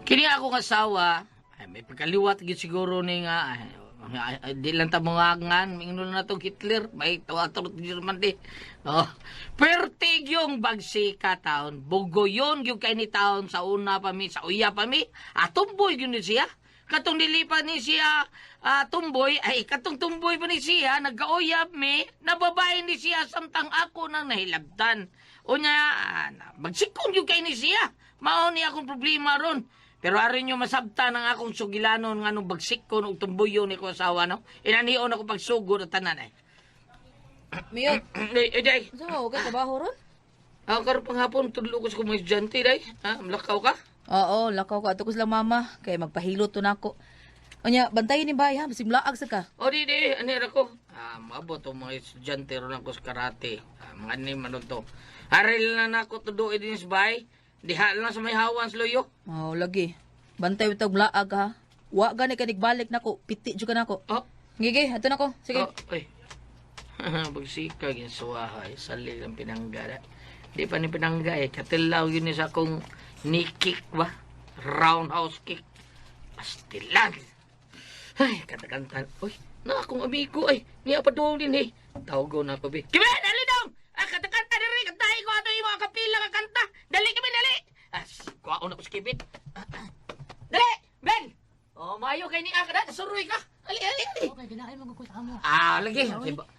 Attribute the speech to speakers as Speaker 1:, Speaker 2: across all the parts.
Speaker 1: Kini akong asawa, ay, may pagkaliwat gyud siguro ni nga ay, ay, ay, di lang ta mangangan, mingnon na to Hitler, may tawator German di. Oh. Pertig yung bagsika taon, bugoyon yung kay ni taon sa una pa mi, sa uya pa mi, atumboy gyud ni siya. Katong nilipat ni siya tumboy, ay katong tumboy pa ni siya, nagkauyab mi, nababae ni siya samtang ako nang nahilabtan. Unya, bagsikon yung kay ni siya. Mao ni akong problema ron. Pero arin nyo masabta ng akong sugilanon nga nung bagsik ko og tumbuyo ni ko asawa, no? Inanion ako pagsugod at tanan ay.
Speaker 2: Miyot,
Speaker 1: Ay, ay, day.
Speaker 2: unsa man ka trabaho ron?
Speaker 1: Ako karon panghapon, tudlo ko sa mga estudyante, day. Ha? Malakaw ka?
Speaker 2: Oo, lakaw ko ato ko sila mama kay magpahilot to nako. Unya, bantayin ni bay ha, masimlaag sa ka.
Speaker 1: O di, di, anira ko. Maabot ang mga estudyante ron ako sa karate. Mga ani man to. Aril na nako tudo din sa bay. Diha lang sa may hawan sa luyo.
Speaker 2: Oh, lagi. Bantay bitag laag ha. Wa gani ka nigbalik nako, piti jud ka nako.
Speaker 1: Oh,
Speaker 2: Gigi, ato nako. Sige.
Speaker 1: Oh, ay. Bagsika yung suwahay. Sali lang pinangga. Da. Di pa ni pinangga eh. Katilaw yun ni sa akong knee kick ba? Roundhouse kick. Pastilan. Ay, katakantan. Uy, na akong amigo ay. Niya pa doon din eh. Tawag na ako, be. Kime, dali dong! Katakanta diri. Kantahin ko ato yung mga kapila nga kanta. Dali kami, dali! Kuhaon ako sa kibit. Dali! Ben! Oh, maayo kay ni ka na. Suroy ka. Ali, ali, ali.
Speaker 3: Okay, gilain mo ko sa amo.
Speaker 1: Lagi.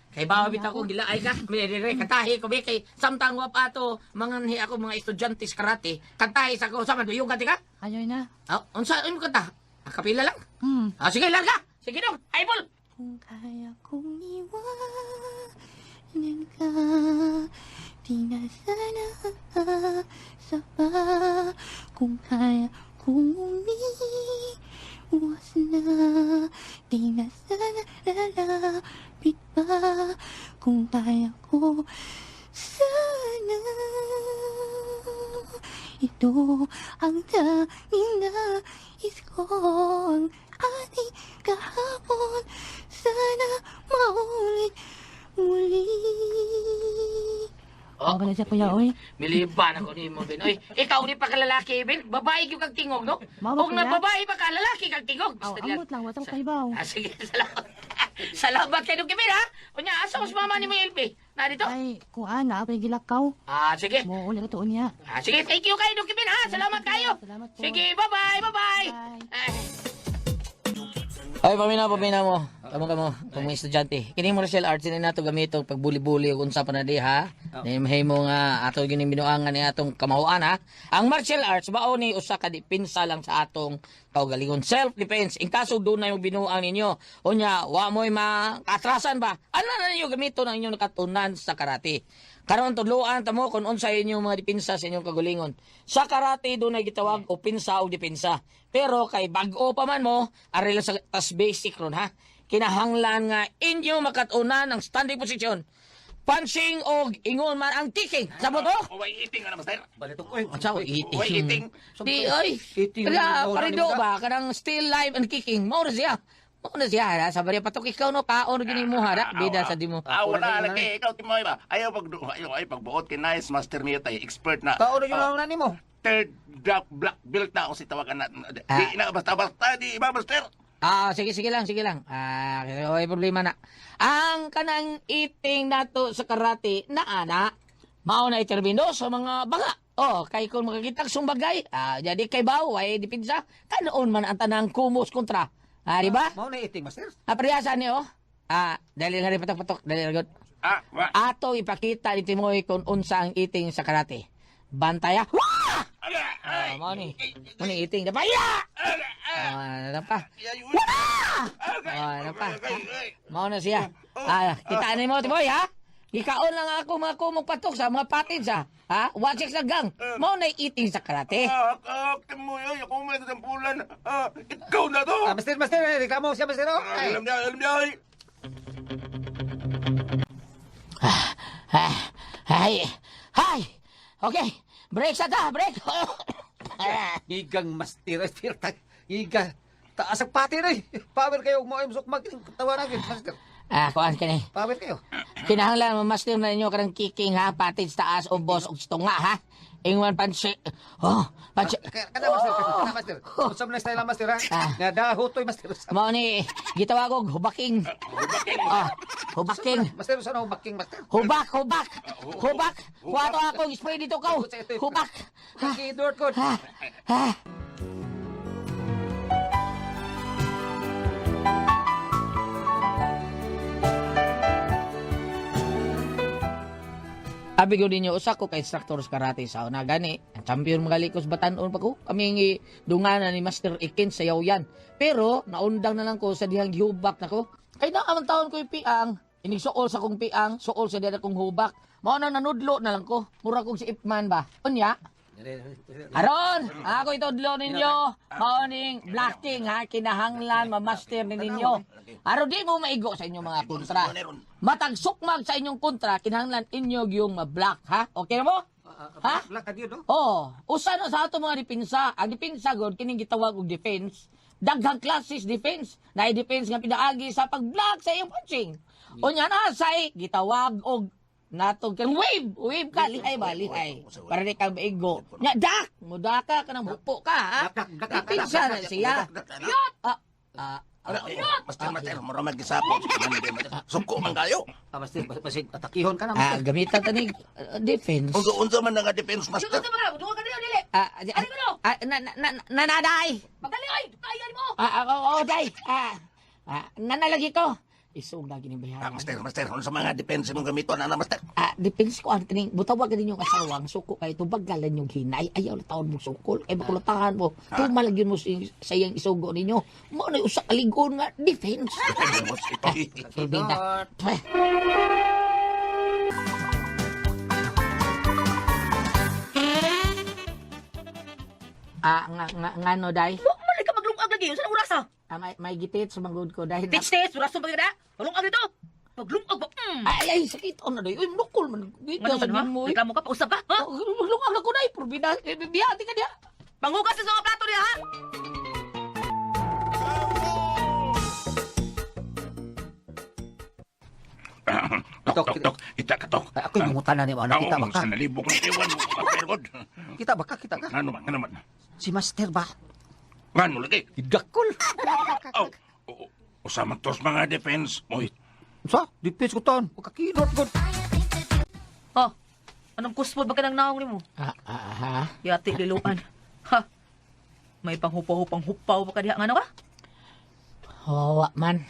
Speaker 1: Kay bawa bitaw ko gilaay ka. May dire kantahi ko be kay samtang wa pa ato mga ni ako mga estudyante sa karate. Kantahi sa ko sama duyong ka ka.
Speaker 3: Ayaw na.
Speaker 1: Unsa imo kanta? Kapila lang. Sige larga. Sige dong. Eyeball.
Speaker 3: Kung kaya kong iwanan ka, di na sana aasa pa. Kung kaya kong umiwas na, di na sana lalapit pa. Kung kaya ko sana, ito ang tanging nais ko, ang ating kahapon. Sana maulit muli.
Speaker 1: Oh,
Speaker 3: Okay na siya, kuya, oy.
Speaker 1: Miliban ako ni mo, Ben. Oy, ikaw ni pa kalalaki, Ben. Babae gyud kag tingog, no?
Speaker 3: Mama,
Speaker 1: Kung na
Speaker 3: kuya.
Speaker 1: babae pa ka lalaki kag tingog.
Speaker 3: Aw,
Speaker 1: Basta
Speaker 3: amot lang, watang kaibaw.
Speaker 1: Sige, salamat. Salamat kay Dong Kevin, ha? Unya, asa mas mama ni mo LP? Na dito?
Speaker 3: Ay, kuan na, apay gilakaw.
Speaker 1: Sige.
Speaker 3: Mo uli ka tuon niya.
Speaker 1: Sige, thank you kayo, Dong Kevin, ha? Salamat kayo.
Speaker 3: Salamat po.
Speaker 1: Sige, bye-bye, bye-bye.
Speaker 3: Bye.
Speaker 1: Ay. Ay, pamina, pamina mo. Kamo, kamo, kamo estudyante. Kini martial arts ini nato gamito pagbuli-buli ug unsa pa na di ha. Oh. Mo nga ato gining binuangan ni atong kamauan ha. Ang martial arts mao ni usa ka depensa lang sa atong kaugalingon, self defense. In kaso dunay mo binuang ninyo, unya wa mo'y makaatrasan ba? Ano na ninyo gamito ng inyong nakatunan sa karate? Karon tudloan ta mo kung unsa inyong mga depensa sa inyong kagalingon. Sa karate dunay gitawag opensa o depensa. Pero kay bag-o pa man mo, ari lang sa tas basic ron ha. Kinahanglan nga inyo makat-unan ang standing position. Punching og ingon man ang kicking. Sabot oh.
Speaker 4: Way eating ano, master?
Speaker 5: Balitok oy.
Speaker 1: Unsa ko eating?
Speaker 4: Way eating.
Speaker 1: Di oy.
Speaker 5: Eating.
Speaker 1: Kaya
Speaker 5: Wala
Speaker 1: parido
Speaker 5: ni mo
Speaker 1: ba kanang still live and kicking. Mao na siya. Mao na siya. Ha? Sa barya patok ikaw no kaon gini mo ha. Bida sa di mo.
Speaker 4: Wala lagi ikaw timoy ba? Ayaw pag ayaw ay pagbuot kay nice master niya tay expert na.
Speaker 5: Kaon na yun na nimo.
Speaker 4: Third black black belt na ako si tawagan na. Di na basta basta di ba master?
Speaker 1: Sige, sige lang, sige lang. Okay, problema na. Ang kanang eating nato sa karate na ana, mao na iterbino sa mga banga. Oh, kay kung makakita sumbagay, jadi kay baw ay dipinsa, kanoon man ang tanang kumos kontra. Di ba?
Speaker 5: Mao na eating master.
Speaker 1: Priyasa ni oh. Dali lang rin patok-patok, dali lang gud.
Speaker 4: Wa.
Speaker 1: Ato ipakita ni Timoy kung unsa ang eating sa karate. Bantaya. Wah! Mao ni. Mao ni eating. Dapaya! Napa. Ano pa? Mao na siya. Kita ni mo, Timoy, ha? Gikaon lang ako mga kumong patok sa mga patid sa. Ha? Watch sa gang. Mao na eating sa karate.
Speaker 4: Timoy ay ako may sampulan. Ikaw na to.
Speaker 5: Master, master, reklamo siya master. Oh. Ay.
Speaker 4: Alam niya, alam niya. Ay.
Speaker 1: Ay, ay. Okay. Break sa ta, break.
Speaker 5: Igang master, master. Iga. Taas ang pati na eh. Power kayo mo ay sukmag tawa na gyud master.
Speaker 1: Ah, kuan kani.
Speaker 5: Power kayo.
Speaker 1: Kinahanglan mamaster na ninyo karang kicking ha, patid sa taas, ubos ug tunga ha. Ingwan pansi. Oh, pansi.
Speaker 5: Kana master, kana master. Unsa man style master ha?
Speaker 1: Ah.
Speaker 5: Nga dahutoy master.
Speaker 1: Mao ni gitawag og hubaking. Ah, hubaking.
Speaker 5: Master sa no baking master.
Speaker 1: Hubak, hubak. Hubak. Kuha to ako, spray dito ko. Hubak.
Speaker 5: Kaki Edward ko.
Speaker 1: Ha. Ha. Abi ko ninyo, usa ko kay instructor sa karate sa una gani. Ang champion mga likos batanon pa ko. Kami ang dunganan ni Master Ikin sa yawyan. Pero naundang na lang ko sa dihang gihubak nako. Kay na ang taon ko yung piang, inigsuol sa kong piang, suol sa diha kong hubak. Mao na nanudlo na lang ko. Mura kong si Ipman ba. Unya, aron, ako itudlo ninyo, mao ning blocking ha, kinahanglan mamaster ni ninyo. Aron di mo maigo sa inyong mga kontra. Matag sukmag sa inyong kontra, kinahanglan inyo yung ma-block ha. Okay na mo? Ha?
Speaker 5: Black ka no?
Speaker 1: Oh, usa na sa ato mga depensa. Ang depensa gud kining gitawag og defense. Daghang classes defense. Naay defense nga pinaagi sa pag-block sa iyong punching. Unya na say gitawag og natog kang wave, wave ka lihay ba lihay. Para di ka maigo. Nya dak, mudaka ka nang hupo ka ha.
Speaker 5: Dak, dak, dak,
Speaker 1: Depensa na siya. Ah, ah,
Speaker 4: Master, master, mura magisapot. Suko man kayo.
Speaker 5: Ah, master, basig atakihon ka na
Speaker 1: ah,
Speaker 5: master.
Speaker 1: gamitan ta ni defense.
Speaker 4: Unsa unsa man nga defense master?
Speaker 2: Unsa man ka? Duwa ka dili dili.
Speaker 1: Ah, ah, ah, na na na nanaday.
Speaker 2: Magdali oy, kaya nimo.
Speaker 1: Ah, ah, oo, oh, day. Ah, ah, nanalagi ko. Isog lagi ni
Speaker 4: Ah,
Speaker 1: bayaran.
Speaker 4: master, master, unsa mga defense imong gamiton ana master?
Speaker 1: Ah, depends ko ang kining butawag ninyo ang asawang suko kay tubagalan yung hinay ayaw na taon mo sukol kay makulatahan mo tumalag yun mo sa iyang isugo ninyo mo na usa ka ligon nga defense.
Speaker 4: Defense ito.
Speaker 1: Bida. Ah, nga nga ngano day?
Speaker 2: Wa man ka maglungag lagi unsa na oras ha?
Speaker 1: Ah, may gitit sa manggod ko dahil
Speaker 2: Teach test, oras pa gid Maglungag dito. Maglungag ba? Mm.
Speaker 1: Ay, ay, sakit. Ano day? Uy, nukol man. Dito
Speaker 2: Ngano
Speaker 1: sa
Speaker 2: man ha?
Speaker 1: mo. eh.
Speaker 2: Reklamo ka, pausap ka, ha?
Speaker 1: Lungag ako day. Purbida. Eh, biyati ka diya.
Speaker 2: Panghugas sa mga plato niya, ha?
Speaker 4: Tok, tok, tok. Kita ka tok.
Speaker 5: Ay, ako'y mangutana ni ano kita ba ka?
Speaker 4: Sa nalibok ng iwan mo. Pero
Speaker 5: Kita ba ka? Kita ka?
Speaker 4: Ngano man, ngano man.
Speaker 5: Si master ba?
Speaker 4: Ngano lagi?
Speaker 5: Gidakol.
Speaker 4: Aw, usa man tos mga defense. Oy,
Speaker 5: Sa, defense ko taon. Pagkakidot ko.
Speaker 2: Oh, anong kusmod ba ka ng naong nimo?
Speaker 1: Ah, ah, ha?
Speaker 2: Yati liluan. Ha? May panghupaw-hupang hupaw pa ka diha ngano ka?
Speaker 1: Wawa man.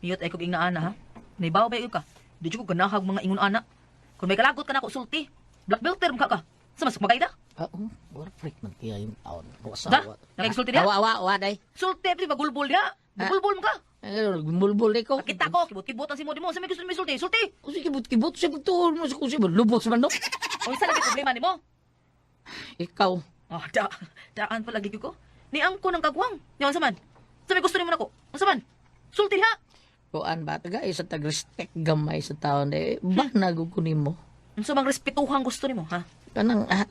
Speaker 2: Miyot ay kog ingna ana ha. Naibaw ba ka? Di jud ko ganahag mga ingon ana. Kung may kalagot ka na ako sulti. Black belter man ka ka. Sa mas magayda.
Speaker 1: Ah, oh, wala freak man tiya yung taon. Wa sa
Speaker 2: Da? Nakigsulti diha?
Speaker 1: Wa, wa, wa, day.
Speaker 2: Sulti pwede magulbol diha. Magulbol man ka.
Speaker 1: Ay, Mulbul day ko.
Speaker 2: Kita ko kibot-kibot ang simo nimo. Sa may gusto nimo sulti, sulti.
Speaker 1: Kasi kibot-kibot siya pagtuon mo sa kusi. Lubot sa manok.
Speaker 2: Unsa lagi problema nimo?
Speaker 1: Ikaw.
Speaker 2: Ah, da, daan pa lagi ko. Ni angko ng kagwang. Nya unsa man? Sa may gusto nimo nako. Unsa man? Sulti diha.
Speaker 1: Kuan ba? Taga isa tag respect gamay sa taon day. Ba nagukunin mo?
Speaker 2: Unsa bang respetuhang gusto nimo, ha?
Speaker 1: Kanang ah,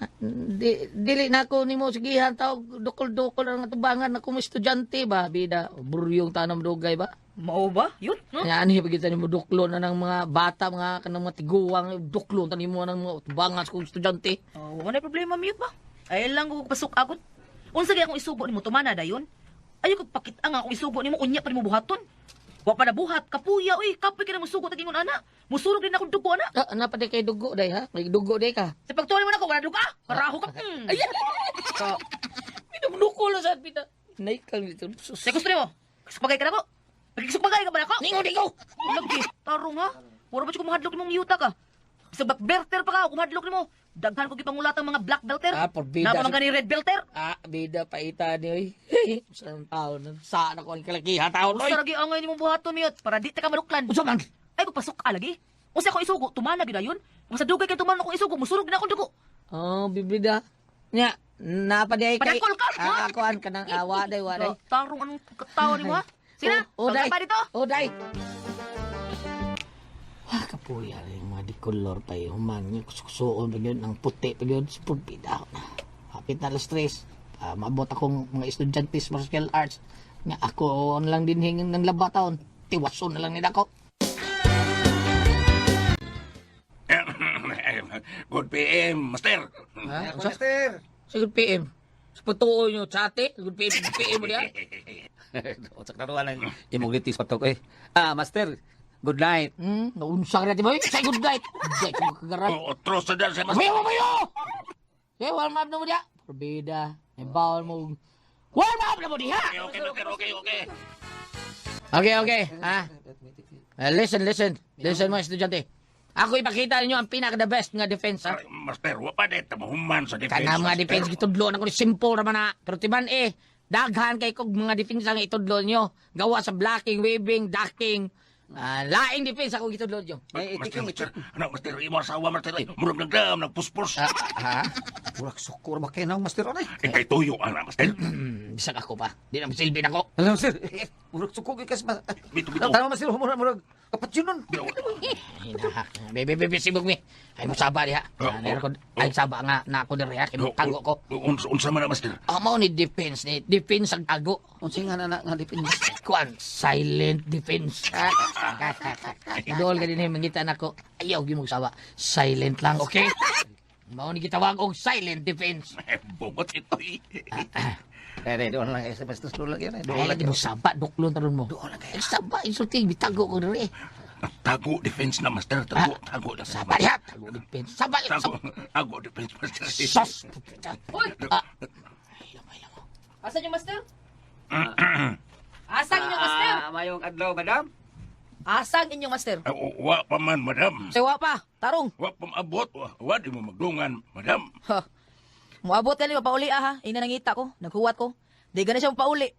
Speaker 1: di, dili na ako nimo sigihan tawag dukol-dukol ang atubangan ako mo estudyante ba bida buryong tanam dugay ba.
Speaker 2: Mao ba? Yun? Huh?
Speaker 1: Kaya ano yung pagkita nimo duklo na ng mga bata mga kanang mga tiguang duklo tanim mo ng mga atubangan sa kong estudyante.
Speaker 2: Oh, wala problema mute ba? Ay lang ko pasok akon. Unsa gay akong isugo nimo tumana dayon? Ayo kog pakit ang akong isugo nimo unya pa nimo buhaton. Wa pa na buhat kapuya uy, kapoy ka na musugo tag ingon ana. Musurog din akong dugo ana.
Speaker 1: Ah, napa di kay dugo day ha? May dugo day ka.
Speaker 2: Sa pagtuon mo nako wala dugo ah. Karaho ka. Mm.
Speaker 1: Ay,
Speaker 2: Ka,
Speaker 1: minumnukol na sa bida. Naikang dito. Sus.
Speaker 2: sa gusto nimo? Sukbagay ka nako. Pagsukbagay ka ba nako?
Speaker 1: Ningo ningo.
Speaker 2: Lagi, tarong ha. Mura ba siya kumahadlok nimong yuta ka? Sa black belter pa ka, kumahadlok nimo. Daghan ko gipangulat ang mga black belter.
Speaker 1: Ah, porbida.
Speaker 2: Napa man gani red belter.
Speaker 1: Ah, bida paita ni oy. Sa taon sa na ko ang kalakihan taon oy.
Speaker 2: Usa lagi angay nimong buhaton miyot para di ta ka maluklan.
Speaker 1: Unsa man?
Speaker 2: Ay, pagpasok ka lagi. Unsa ako isugo, tumana gyud ayon. Kung sa dugay kay tumana akong isugo, musurog na akong dugo.
Speaker 1: Oh, bibida. Nya, napa di ay kay.
Speaker 2: Padakol ka, ha?
Speaker 1: Ah, kuan ka ng awa day, wa day.
Speaker 2: Tarong anong katawa nimo ha? Sige na,
Speaker 1: Oh, oh, day.
Speaker 2: pa dito.
Speaker 1: Oh, day. Ah, kapuya rin yung mga di-color pa eh. Human, yung kusuon pa yun, ang puti pa yun, sa purbida. Hapit na alas tres. Ah, maabot akong mga estudyante sa martial arts. Nga ako na lang din hingin ng laba taon. Tiwason na lang nila ako.
Speaker 4: Good PM, Master.
Speaker 1: Ha? Unsa?
Speaker 5: Master.
Speaker 1: Sa good PM. Sa patuo nyo, chate. Good PM, good PM mo diya.
Speaker 5: Unsa klaruan ang imong litis patok eh. Ah, Master. Good night.
Speaker 1: Naunsa ka na, Timoy. Sa good night. Good night, kung kagaran.
Speaker 4: Oh, otro sa dyan sa Master.
Speaker 1: Mayo, mayo! Eh, warm up na mo diya. Probida. May bawal mo. Warm up na mo diha!
Speaker 4: Okay, okay, Master. Okay, okay.
Speaker 1: Okay, okay. Ha? Listen, listen. Listen mo, estudyante. Ako ipakita ninyo ang pinaka the best nga defense, ha?
Speaker 4: Aray, Master, wa pa det mahuman sa defense.
Speaker 1: Kana mga
Speaker 4: Master.
Speaker 1: defense gitudlo na ko ni simple ra man na. Pero timan eh, daghan kay kog mga defense ang itudlo nyo. Gawa sa blocking, weaving, ducking. Ah, laing defense ako gitudlo nyo.
Speaker 5: May
Speaker 4: Master,
Speaker 5: itiking
Speaker 4: Master, ano, Master, imo asawa, Master, ay, murag nagdam, nagpuspos.
Speaker 1: Ah, ha?
Speaker 5: Murag sukor ba kay naong Master oray?
Speaker 4: Eh, kay tuyo, ana, Master.
Speaker 1: Bisag ako pa. Di na masilbi na ko.
Speaker 5: Alam Master, eh, murag sukor kay kas
Speaker 4: Bito, bito.
Speaker 5: Tanaw Master, murag murag kapatyon nun.
Speaker 1: Hinahak. Bebe, bebe, sibog mi. Ay mo saba diha.
Speaker 4: Oh,
Speaker 1: Ah,
Speaker 4: oh,
Speaker 1: oh. Ay saba nga na ako diri ha. Kay tago ko.
Speaker 4: Unsa, unsa man na, Master?
Speaker 1: Ah, mao ni defense ni defense ang tago.
Speaker 5: Unsa nga na nga defense?
Speaker 1: Kuan, silent defense. Dool ka din eh, mangita nako. Ayaw gyud mo sawa. Silent lang, okay? Mao ni gitawag og silent defense.
Speaker 4: Eh, bungot ito, eh.
Speaker 5: Eh, eh, doon lang eh, sa Master doon lang yan eh. Doon
Speaker 1: Ay,
Speaker 5: lang.
Speaker 1: lagi mo saba, duklon taron mo.
Speaker 5: Doon lang kayo.
Speaker 1: Ay, saba, insulting, bitago ko diri.
Speaker 4: Tago defense na, Master. Tago, tago.
Speaker 1: Saba diha, tago defense. Saba,
Speaker 4: Tago,
Speaker 1: saba.
Speaker 4: tago defense, Master.
Speaker 1: Sos.
Speaker 2: Uy!
Speaker 1: Ah.
Speaker 2: Asan yung master? Asan inyong master?
Speaker 5: Ah, mayong adlaw, madam.
Speaker 2: Asan inyong master?
Speaker 4: Ah, wa pa man, madam.
Speaker 2: Sewa pa, tarong.
Speaker 4: Wa pa maabot. Wa, wa di mo magdungan, madam.
Speaker 2: Ha. Muabot ka ni pauli ah ha. Ina nangita ko, naghuwat ko. Di gana siya pauli.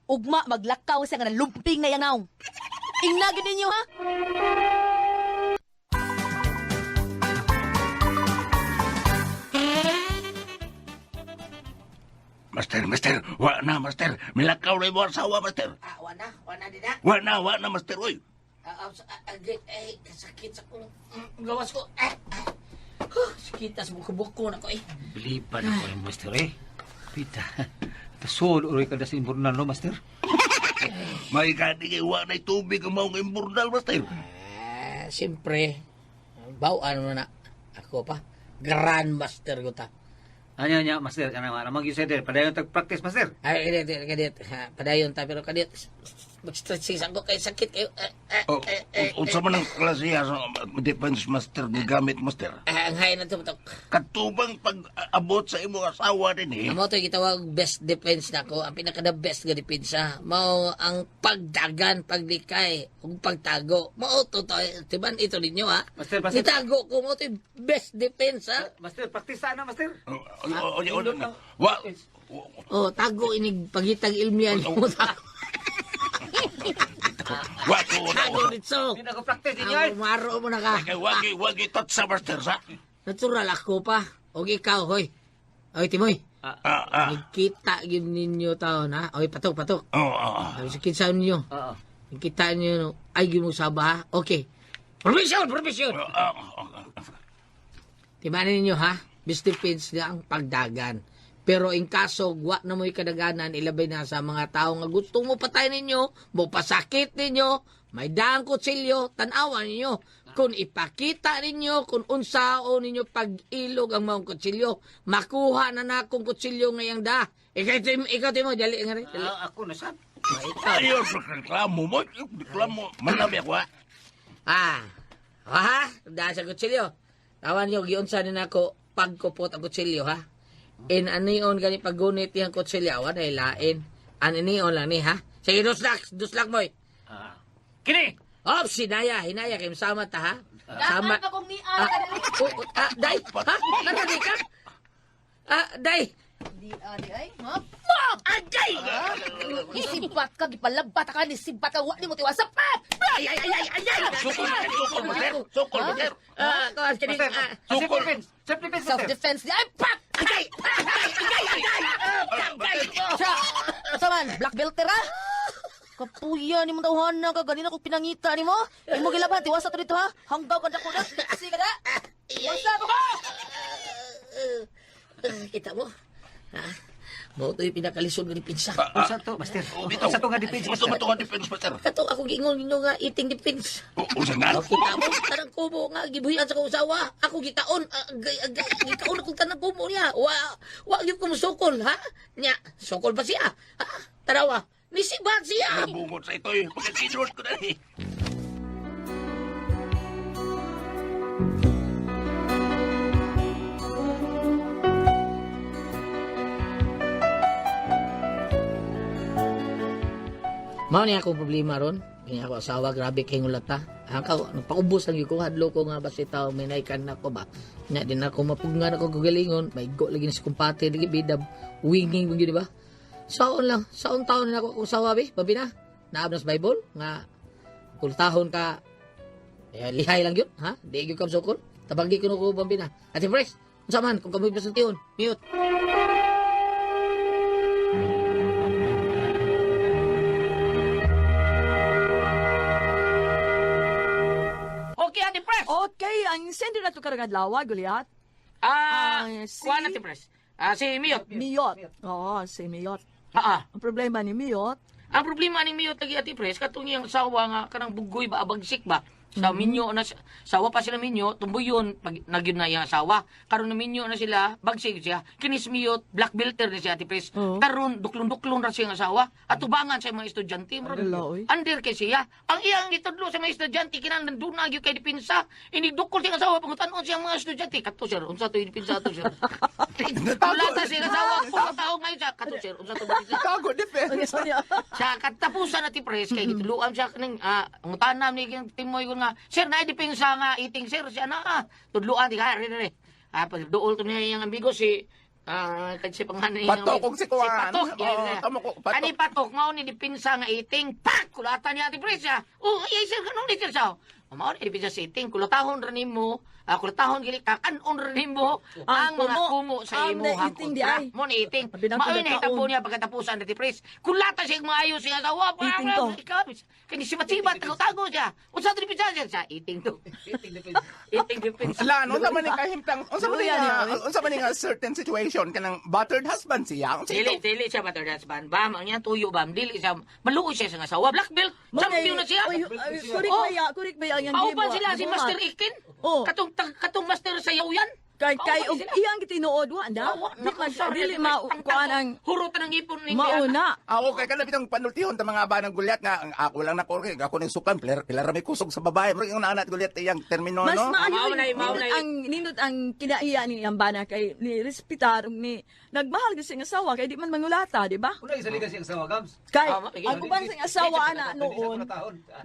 Speaker 2: Ugma maglakaw siya nga nalumping na yangaw. Ingna gid ninyo ha.
Speaker 4: Master, Master, wa na, Master. Milakaw na imo asawa, Master.
Speaker 1: Ah, wana, wana din na.
Speaker 4: Wa na, Master, oy.
Speaker 1: Ah, ah, ah, eh, kasakit sa kong gawas ko. Ah, ah. Huh, sakit tas buko-buko na ko eh.
Speaker 5: Biliban ako yung Master eh. Pita. Tasol uroy ka na sa imburnal no, Master.
Speaker 4: May gani kay wa na tubig ang maong imburnal, Master.
Speaker 1: Ah, siyempre, bawaan mo na. Ako pa, grandmaster ko ta.
Speaker 5: Anya nya Master kana wala mag user padayon tag practice Master.
Speaker 1: Ay, kadit, kadit, ha, padayon ta, pero kadit, mag-stretching ko kay sakit kayo. Ah, ah,
Speaker 4: Oh,
Speaker 1: ah, ah,
Speaker 4: unsa man ang klase sa defense, Master, gigamit, Master?
Speaker 1: ah, ang hay na to, tok.
Speaker 4: Katubang pag-abot sa imong asawa din eh.
Speaker 1: Amo to gitawag best defense nako, ang pinaka the best nga depensa mao ang pagdagan, paglikay ug pagtago. Mao to to, tiban ito ninyo ha.
Speaker 5: Master, master.
Speaker 1: Nitago ko mao to yung best defense ha.
Speaker 5: Master, practice sana Master.
Speaker 4: Oh, oh, oh, oh, oh, Wa,
Speaker 1: Oh, tago inig pagitag ilmian mo tago.
Speaker 4: wa ko
Speaker 1: Tago dito.
Speaker 5: Hindi na ko practice ninyo eh.
Speaker 1: Ang maro mo na ka.
Speaker 4: Kay wagi wagi tot sa Master sa.
Speaker 1: Natural ako pa. Og ikaw, hoy. Oy, Timoy.
Speaker 4: Ah, ah.
Speaker 1: Nagkita gyud ninyo taon ha. Oy, patok, patok.
Speaker 4: Oh, oh, oh.
Speaker 1: Sabi sa kinsa ninyo.
Speaker 5: Oo.
Speaker 1: Nagkita ninyo. No? Ay, gyud mo saba ha. Okay. Permission, permission.
Speaker 4: Oh, oh, oh.
Speaker 1: Timanin ninyo ha. Best defense na ang pagdagan. Pero in kaso wa na mo'y kadaganan, ilabay na sa mga tao nga gusto mo patay ninyo, mo pasakit ninyo, may daang kutsilyo, tanawan ninyo. Kung ipakita ninyo, kung unsao ninyo pag-ilog ang mga kutsilyo, makuha na na akong kutsilyo ngayang da. Ikaw, Tim, ikaw, Timo, dali nga rin. Dali.
Speaker 5: Ah, ako na sad.
Speaker 1: Ikaw.
Speaker 4: Ayaw, reklamo mo. Reklamo. Manami ako, ha?
Speaker 1: Ah, ha? Dahil sa kutsilyo. Tawan niyo, giunsa ni nako pagkupot ang kutsilyo, ha? In anion gani paggunit yang kutsilyo, awan ay lain. Aninion lang ni, ha? Sige, duslak, duslak moy.
Speaker 5: Ah. Kini.
Speaker 1: Op, sinaya, hinaya kay sama ta, ha? Sama.
Speaker 2: Daan pa kong niya.
Speaker 1: Ah, oh, oh, ah, day, ha? Nandali ka? Ah, day.
Speaker 2: Di di ay, ha?
Speaker 1: Agay!
Speaker 2: Isibat ka gipalabat ka ni sibat ka wa nimo tiwasa pa.
Speaker 1: Ay, ay, ay, ay, ay, ay!
Speaker 4: Sukol, sukol, Master. Sukol, Master.
Speaker 1: Ah, kuwan, kini,
Speaker 5: Master,
Speaker 1: ah,
Speaker 5: self defense. Self defense
Speaker 2: Self
Speaker 5: Master.
Speaker 2: defense di ay pak.
Speaker 1: agay! Agay! Agay! Agay! Agay!
Speaker 2: Sa, sa man, black belter ah. Kapuya ni mo tawhana ka ganina ko pinangita nimo. Imo gilaban tiwasa to dito ha. Hanggaw ka dako na. Sige ka na. Tiwasa to ka.
Speaker 1: Kita mo? Ha? Mao to'y pinakalisod nga depensa.
Speaker 5: Unsa to, Master?
Speaker 4: Oh, bitaw.
Speaker 5: Unsa to nga defense,
Speaker 4: Unsa
Speaker 5: Master?
Speaker 4: man to nga defense, Master?
Speaker 1: Kato ako giingon ninyo nga eating defense.
Speaker 4: Oh, unsa nga?
Speaker 1: Kita mo tanang kubo nga gibuhian sa akong asawa. Ako gikaon, gikaon akong tanang kubo niya. Wa wa gyud ko musukol, ha? Nya, sukol ba siya? Ha? Tanawa, nisibat siya.
Speaker 4: Bungot sa ito eh. Pagka-sidrot ko na eh.
Speaker 1: Mao ni akong problema ron. Kini ako asawa, grabe kay ngulata. Ang ka nagpaubos lang gyud ko hadlo ko nga basta tao may naikan nako ba. Nya din ako mapugnan ako kagalingon, maigo lagi ni sa kumpate lagi bidab winging gyud di ba? Saon lang, saon taon na ako akong asawa be, babi na. Naab na sa Bible nga kultahon ka eh, lihay lang yun, ha? Di gyud ka sukol. Tabagi ko ko bambi na. Ate Fresh, unsa man kung kamoy pasultihon, mute. Okay, Ate Fresh.
Speaker 6: Okay, ang sender na to karong adlaw, Goliath.
Speaker 1: Ah,
Speaker 6: Ah, si-
Speaker 1: kuha na, Ate Fresh. Ah, si Miyot.
Speaker 6: Miyot. Oo, si Miyot.
Speaker 1: Ah, ah.
Speaker 6: Ang problema ni Miyot,
Speaker 1: Ang problema ning Miyot lagi Ate Pres, katong iyang asawa nga kanang bugoy ba abagsik ba. Sa minyo na sawa pa sila minyo, tumbuyon pag nagyud na iyang asawa. Karon na minyo na sila, bagsik siya. Kinis Miyot, black belter ni siya Ate Pres.
Speaker 6: Oo.
Speaker 1: Karon duklon-duklon ra siya ang asawa. Atubangan sa mga estudyante. Murag,
Speaker 6: Ala, oy.
Speaker 1: Under kay siya. Ang iyang gitudlo sa mga estudyante kinahanglan duna gyud kay depensa. Inigdukol siya ang asawa pangutan-on siya ang mga estudyante. Kato sir, unsa to depensa to sir? Wala ta siya ang asawa, puro tao ngayon siya. Kato sir, unsa to depensa?
Speaker 7: Tago defense.
Speaker 1: Sa katapusan na ti pres kay gituluan siya kaning ang tanam ni Timoy ko nga sir na depensa nga eating sir siya na tudluan di ka re re pag duol to niya iyang amigo si kay si pangalan niya
Speaker 7: Patok og si Kuan.
Speaker 1: Si Patok.
Speaker 7: Oo,
Speaker 1: Yeah, yeah.
Speaker 7: tamo ko, Patok.
Speaker 1: Kani Patok mao ni depensa nga eating pak kulatan niya ti pres siya. Oh, ay sir kanong ni sir siya. Mao ni depensa sa eating kulatahon ra nimo, kulatahon gili kakanon ra nimo ang
Speaker 6: Ang
Speaker 1: mga
Speaker 6: kumo.
Speaker 1: kumo sa
Speaker 6: Ang
Speaker 1: imuhang
Speaker 6: na-eating di
Speaker 1: kontra.
Speaker 6: ay.
Speaker 1: Mo ni eating.
Speaker 6: Abi na
Speaker 1: Mao
Speaker 6: ko
Speaker 1: ni
Speaker 6: nagkaon.
Speaker 1: hitabo niya pagkatapusan na ti pres. Kulata siya maayo siya asawa.
Speaker 6: Eating to.
Speaker 1: Kani si Matiba tago-tago siya. Unsa to depensa siya sa eating to. Eating defense.
Speaker 7: Ala, no, unsa man ni kahimtang, unsa man ni
Speaker 6: Luya
Speaker 7: nga,
Speaker 6: niya, oy.
Speaker 7: unsa man ni nga certain situation kanang battered husband siya. Unsa
Speaker 1: Dili,
Speaker 7: ito?
Speaker 1: dili siya battered husband. Bam, ang iyang tuyo bam. Dili siya, maluoy siya sa asawa. Black belt, champion na siya.
Speaker 6: Oy, oy, kurik
Speaker 1: Oh.
Speaker 6: ba ya? Kurik ba ya ang
Speaker 1: Pauban
Speaker 6: gibuhat?
Speaker 1: sila si
Speaker 6: Gibuhat.
Speaker 1: Master Ikin.
Speaker 6: Oh.
Speaker 1: Katong, katong master sa yaw yan.
Speaker 6: Kay kay
Speaker 1: Pauban
Speaker 6: og
Speaker 1: sila.
Speaker 6: iyang gitinuod wa na.
Speaker 1: Awa,
Speaker 6: Di
Speaker 1: naku,
Speaker 6: man
Speaker 1: sorry,
Speaker 6: dili ma kuan ang
Speaker 1: Hurot na ng ipon ni
Speaker 6: mauna.
Speaker 7: Ah, okay, kana bitong panultihon ta mga banang gulyat nga ang ako lang na korke, ako ning sukan, pilar pilar may kusog sa babae. Murag yung anak gulyat iyang termino
Speaker 6: Mas
Speaker 7: no.
Speaker 6: maayo
Speaker 1: Mao na, mao
Speaker 6: nindot
Speaker 1: na.
Speaker 6: ang nindot ang kinaiya ni ang bana kay ni respetar ug ni nagmahal gyud siyang asawa kay di man mangulata, di ba?
Speaker 5: Una isa liga siyang asawa, Gabs.
Speaker 6: Kay
Speaker 1: Tama, sige.
Speaker 6: ang uban siyang asawa ana noon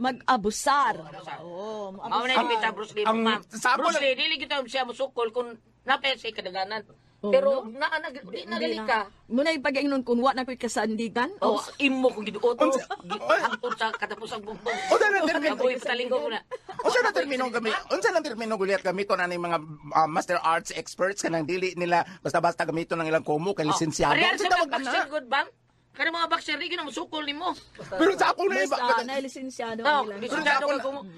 Speaker 6: mag-abusar. Oo,
Speaker 1: Mao na
Speaker 6: mag-abusar.
Speaker 1: yung bita Bruce Lee,
Speaker 7: Ang
Speaker 1: ma'am.
Speaker 7: sa ako
Speaker 1: Bruce
Speaker 7: lang-
Speaker 1: Lee, dili kita siya musukol kung napay sa kadaganan. Pero naa na di na gali ka.
Speaker 6: Muna yung pag-ingnon kung wa na ko'y kasandigan.
Speaker 1: Oh, imo kung giduot.
Speaker 7: Unsa-
Speaker 1: Hangtod sa katapusang bumbong.
Speaker 7: Unsa na termino?
Speaker 1: Kaboy patalinggo ko na.
Speaker 7: Unsa na termino gamit? Unsa na termino gulyat gamito na ning mga master arts experts kanang dili nila basta-basta gamito ng ilang kumo kay lisensyado.
Speaker 1: Parehas
Speaker 7: Unsa
Speaker 1: sa mga
Speaker 7: tawag
Speaker 1: boxer
Speaker 7: na?
Speaker 1: good bang? Kana mga boxer di gyud na musukol nimo.
Speaker 7: Pero sa ako na iba.
Speaker 6: Basta na lisensyado
Speaker 1: Oh,
Speaker 6: ang ilang.
Speaker 7: Pero sa ako,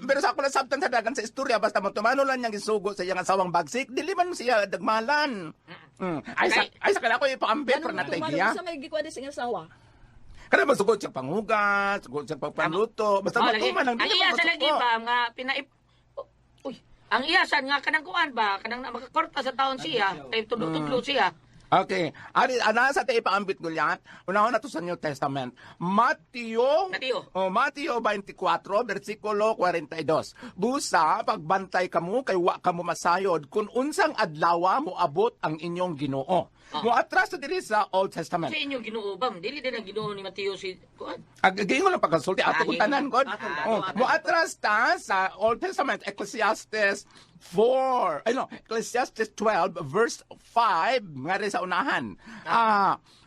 Speaker 7: pero sa ako lang sabtan sa dagan sa istorya basta mo tumano lang niyang gisugo sa iyang asawang bagsik dili man siya dagmalan. Ay sa ay sa kana ko ipaambit
Speaker 6: Anong
Speaker 7: pero natay
Speaker 6: tumano
Speaker 7: giya.
Speaker 6: sa may gikuha siyang asawa?
Speaker 7: Kana masugod siya panghugas, sugod siya pagpaluto, basta
Speaker 1: Oh, lagi.
Speaker 7: matuman lang
Speaker 1: Ang
Speaker 7: dili
Speaker 1: iya
Speaker 7: man
Speaker 1: sa lagi
Speaker 7: masuko.
Speaker 1: ba nga pinaip Uy, ang iyasan nga kanang kuan ba kanang na makakorta sa taon siya, kay tudlo-tudlo siya.
Speaker 7: Okay. Ari ana sa te ipaambit gulyat. Unahon na to sa New Testament. Mateo
Speaker 1: Mateo.
Speaker 7: Oh, Mateo 24 versikulo 42. Busa pagbantay kamo kay wa kamo masayod kung unsang adlaw moabot ang inyong Ginoo. Moatras sa diri sa Old Testament.
Speaker 1: Sa inyo Ginoo bam, dili din ang Ginoo ni Mateo si kuan.
Speaker 7: Ag giingon lang pagkasulti ato
Speaker 1: Ah,
Speaker 7: kung tanan god.
Speaker 1: Ato,
Speaker 7: Oh,
Speaker 1: ato.
Speaker 7: moatras ta sa Old Testament Ecclesiastes 4. Ay no, Ecclesiastes 12 verse 5 nga rin sa unahan.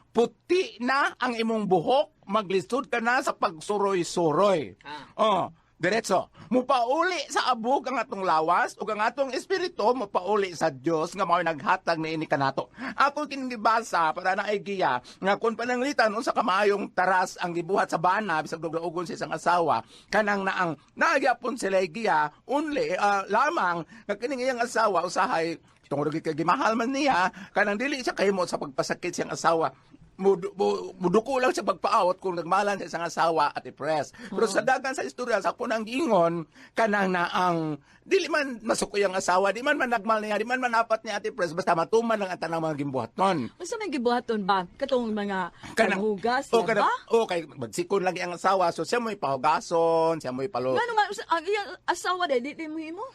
Speaker 7: Puti na ang imong buhok, maglisod ka na sa pagsuroy-suroy. Oh, diretso. Mupauli sa abog ang atong lawas ug ang atong espiritu mupauli sa Dios nga mao'y naghatag niini kanato. Ako kining gibasa para naay giya nga kun pananglitan unsa ka maayong taras ang gibuhat sa bana bisag dugaugon sa isang asawa kanang naang naagyapon sila giya only lamang nga kining iyang asawa usahay tungod kay gimahal man niya kanang dili siya kahimo sa pagpasakit siyang asawa. Muduko lang sa pagpaawat kung nagmalan sa isang asawa at i-press. Pero sa dagan sa istorya sa kunang giingon kanang naang dili man masukoy ang asawa, di man man nagmal niya, di man manapat niya ati press, basta matuman lang ang tanang mga gimbuhaton.
Speaker 6: Unsa man gibuhaton ba katong mga paghugas
Speaker 7: o
Speaker 6: na
Speaker 7: kanang,
Speaker 6: ba?
Speaker 7: O kay magsikon lagi ang asawa, so siya mo'y pahugason, siya mo'y palo.
Speaker 6: Ngano nga ang iyang asawa dai di mo himo?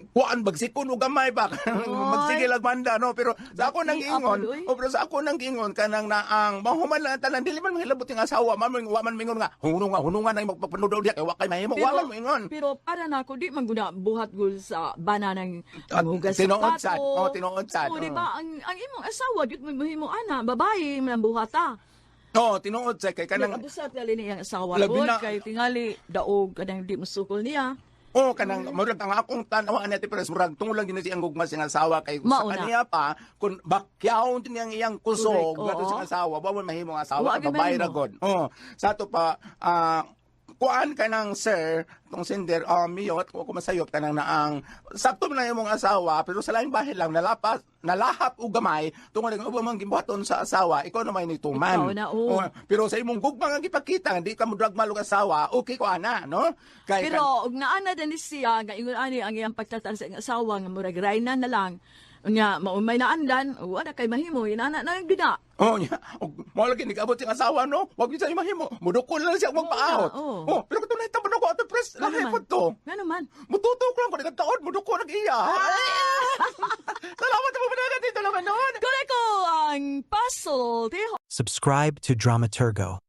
Speaker 7: Kuan bagsikon og gamay ba, magsige lang banda, no? Pero sa ako nang
Speaker 6: Dati,
Speaker 7: ingon
Speaker 6: apol, oy.
Speaker 7: o pero sa ako nang ingon kanang naang mahuman lang ang tanan, dili man mahilabot yung asawa man wa man mingon nga hununga hununga nang magpapanudol diha kay wa kay mahimo, wa man moingon.
Speaker 6: Pero para nako di man guna buhat gud sa bana ng
Speaker 7: At
Speaker 6: hugas sa
Speaker 7: tinuod
Speaker 6: plato.
Speaker 7: sad. Oh, tinuod sad.
Speaker 6: Oh, di
Speaker 7: Oh.
Speaker 6: ba ang imong asawa gyud mo mahimo ana, babae man ang buhata.
Speaker 7: Oh, tinuod sad kay
Speaker 6: Kanang
Speaker 7: kanang
Speaker 6: abusat gali ni iyang asawa
Speaker 7: Labi
Speaker 6: gud
Speaker 7: na-
Speaker 6: kay tingali daog kanang di mosukol niya.
Speaker 7: Oh, kanang murag ang akong tan-aw ani ati Pres, murag tungod lang gini siyang gugma siyang asawa kay sa
Speaker 6: Mauna.
Speaker 7: kaniya pa kun bakyaon din niyang iyang kusog
Speaker 6: Correct,
Speaker 7: ngadto
Speaker 6: oo.
Speaker 7: siyang asawa, wa man mahimo ang asawa,
Speaker 6: Wa gyud
Speaker 7: babae ra
Speaker 6: mahimo.
Speaker 7: god. Oh, sa ato pa kuan ka ng sir, tong sender, miyot, kung ako masayop, kanang naang, sakto man na imong asawa, pero sa laing bahin lang, nalapas, nalahap o gamay, tungod ng ubang mga gimbuhaton sa asawa, ikaw na may nituman.
Speaker 6: Ikaw na, oo.
Speaker 7: Oh, pero sa imong gugma nga gipakita, hindi ka mo dragmal og asawa, okay ko ana, no? Kay,
Speaker 6: Pero og naana din ni siya nga ingon ani ang iyang pagtatan sa iyang asawa nga murag rayna na lang. Unya maumay na andan, wala kay mahimo inana na gina.
Speaker 7: Oh, nya. Og mo lagi nigabot siyang asawa, no? Wag yun sa mahimo. Mudukol lang siya magpaahot.
Speaker 6: Oo.
Speaker 7: Oh, pero kung tunay tabo ko ato press, lahi
Speaker 6: man?
Speaker 7: po to.
Speaker 6: Ngano man?
Speaker 7: Mututok lang ko nagtaod, mudukol nag iya. Salamat po panagat dito naman noon.
Speaker 6: Koreko ang puzzle.
Speaker 8: Subscribe to Dramaturgo.